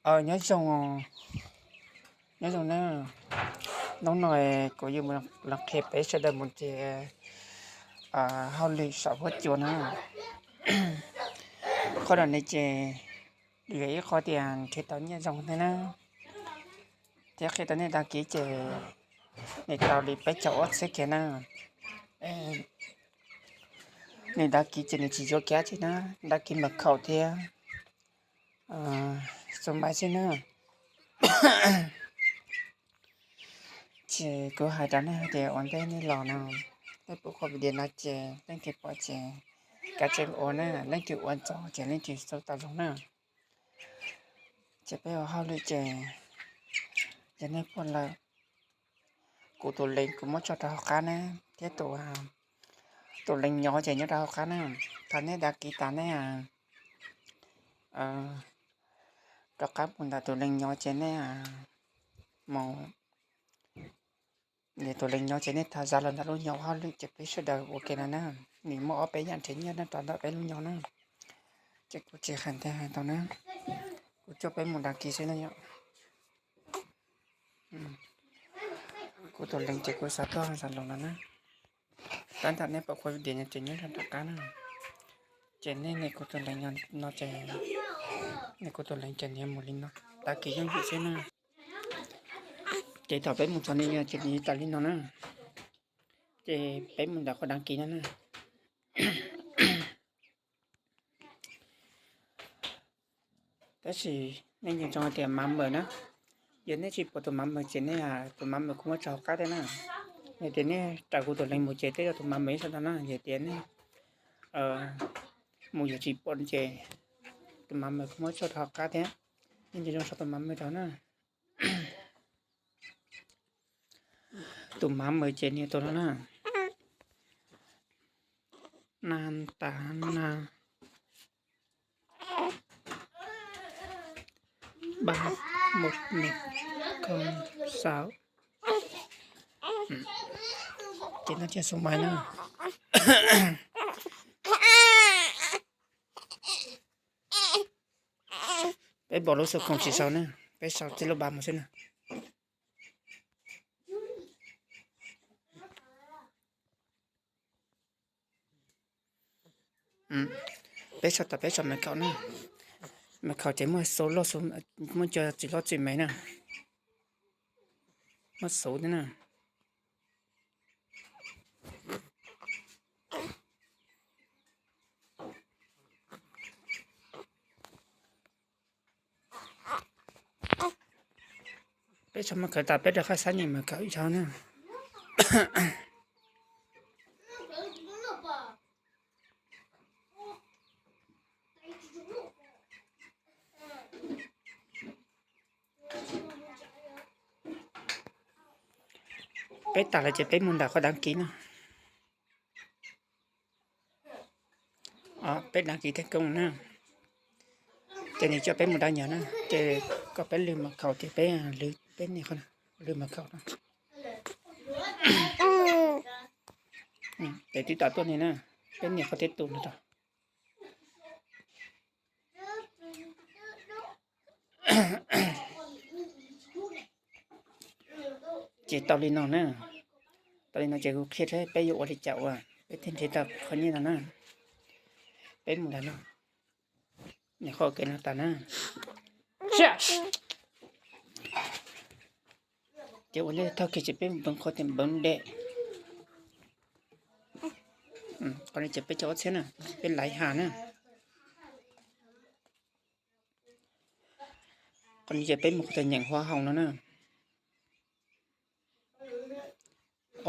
Nyob zoo, nyob zoo na. Hnub no kuv yuav mus los qhia peb sawv daws mus nrhiav hauj lwm saum huab cua na. Qhov no ne ces yog ib qho tias nrhiav tau nyiaj zoo thiab na. Thiab qhia rau nej đăng ký ces nws tau li peb caug ob txhiab kiag na. Nws đăng ký ces nws tsis yuav kiag tsis na, đăng ký mật khẩu thiab số máy xwb na. Ces kuv hais rau nej hais tias ua ntej nej los no, nej pum qhov video no ces leej twg pom ces kav tsij ua na, leej twg ua txog ces leej twg xub tau zoo na. Ces peb ua hauj lwm ces yog nej pom lawm, kuv tus link kuv muab tso rau hauv qab na, thiab tus, tus link nyob ces nyob rau hauv qab na. Thaum nej đăng ký tas nej rov qab mus ntawm tus link nyob ces nej mus, tus link nyob ces nej tham zaj los ntawm lub nyob ua hauj lwm ces peb sawv daws ua ke no na. Nws muaj ob peb yam nrhiav nyiaj na rau ntawm peb lub nyob na. Ces kuv tsis hais ntau hais ntau na, kuv coj peb mus đăng ký xwb na yom. Kuv tus link ces kuv xav tuaj xav los no na. Tab ntawm nej pom qhov video no ces nyob rau nram qab na. Ces nej nias kuv tus link no ces, nias kuv tus link ces nws mus li no, đăng ký yooj yim xwb na. Ces thaum peb mus txog li no ces nws tawm li no na. Ces peb mus ntawm qhov đăng ký no na. Tab sis nej nco ntsoov hais tias mã mời na, yog nej tsis pom tus mã mời ces nej, tus mã mời kuv muab tso hauv qab thiab na. Yog tias nej raws kuv tus link mus ces tej zaum tus mã mời yeej sau tau na. Yog tias nej mus yog tsis pom ces tus mã mời kuv muab tso rau hauv qab thiab. Nej nco ntsoov sau tus mã mời rau na. Tus mã mời ces nws tus no na. Na ta na ba một một không sáu. Ces no ces số máy na. Peb npog lub số không tsis sau na, peb sau txij lub ba mus xwb na. Peb sau tas peb sau mật khẩu na. Mật khẩu ces muaj số loj, muaj cov txim loj txim me na. Muaj số thiab na. Peb sau mật khẩu tas peb rov qab xab nyem mật khẩu ib zaug na. Peb tas lawm ces peb mus ntawm qhov đăng ký no. Peb đăng ký thành công na. Ces nws coj peb mus đăng nhập na, ces kom peb lwv mật khẩu ces peb lwv peb nias qhov lwv mật khẩu no. Ces twb tau tuaj li na, peb nias qhov tib tus no rau. Ces tau li no na, tau li no ces kuv qhia thiab peb yuav ua li cas uas peb thiaj nrhiav tau qhov nyiaj no na. Peb mus ntawm no, nias qhov OK no tas na. Ces ua li thauj kiag ces peb mus npawv qhov tias npawv dej. Qhov no ces peb cov ob txhiab na, peb laiv has na. Qhov no ces peb mus qhov tias nyeem hoa hồng no na.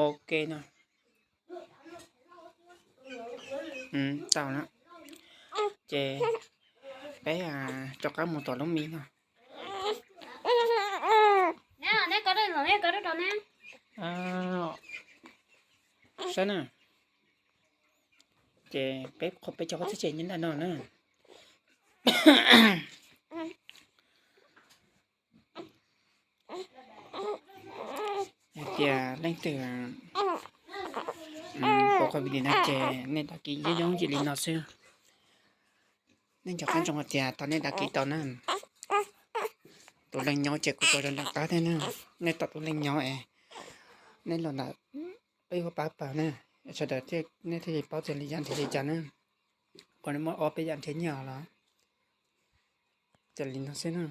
OK no. Tau na. Ces peb rov qab mus tom lub mi no. Saib na. Ces peb qhov peb cov qhov txhia ces nyob ntawm no na. Hais tias leej twg pom qhov video no ces nej đăng ký yooj yim li no xwb. Nej nco qab ntsoov hais tias thaum nej đăng ký tau na, Tus leej nyob ces kuv tau zoo nram qab thiab na. Nej tos tus leej nyob es nej los ntawm peb ua pab pawg na, sawv daws nej thiaj li paub tias li cas nrhiav li cas na. Kuv muaj ob peb yam nrhiav nyiaj los ces li no xwb na.